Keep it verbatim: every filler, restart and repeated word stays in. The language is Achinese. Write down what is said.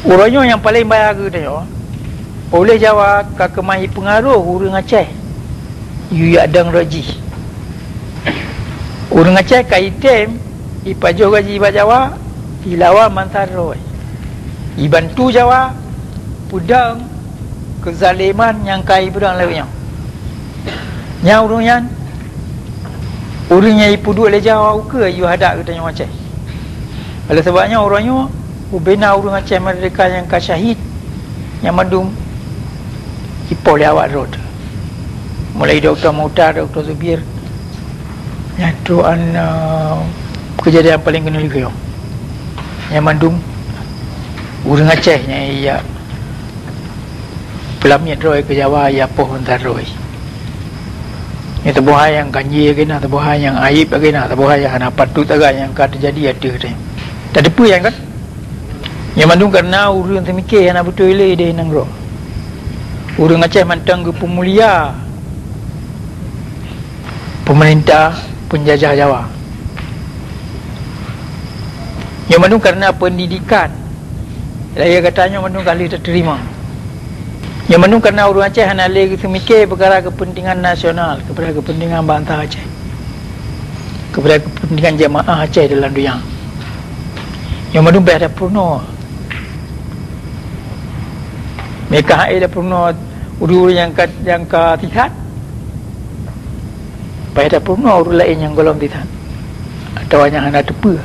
Uroe nyoe nyang paleng bahya geutanyoe, oleh Jawa ka keumah ipeungaroh ureuëng Aceh yue yak dong rot jih. Ureuëng Aceh ka item ipajoh gaji bak Jawa, ilawan bansa droe, ibantu Jawa peudong keuzaleman nyang ka ibeudong lé nyoe. Nyang ureuëng nyan, ureuëng nyang ipeuduek lé Jawa ukeue yue hadak geutanyoe Aceh. Oleh sabab nyan uroe nyoe, ubena ureuëng Aceh meurdeka nyang ka syahid, nyang mandum ipoh lé awak droe. Mulai Doktor Mukhtar, Doktor Zubir, nyang trok an, eh, keujadian paleng keuneuk lheueh. Nyang mandum ureuëng Aceh nyang ijak peulamiet droe keu Jawa, ya poh bansa droe. Nyoe saboh hai nyang ganjé lagée na, saboh hai nyang aib lagée na, saboh hai nyang hana patut lagée nyang ka teujadi ateueh teuh. Tateupeue nyan kan? Nyoe mandum kareuna ureuëng teumike hana beutôi lé di nanggroe. Ureuëng Aceh mantong geupeumulia peumeurintah peunjajah Jawa. Nyoe mandum kareuna peundidikan lahé gata nyoe mandum ka lheueh tateurimong. Nyoe mandum kareuna ureuëng Aceh hana lé geuseumike peukara keupeuntengan nasional, kepada keupeuntengan bansa Aceh, kepada keupeuntengan jeumaáh Aceh dalam donya. Nyoe mandum payah tapeurunoe. Meuka hai tapeurunoe ureuëng-ureuëng nyang ka, nyang ka sihat, payah tapeurunoe ureuëng laén nyang gohlom sihat atawa nyang hana teupeue.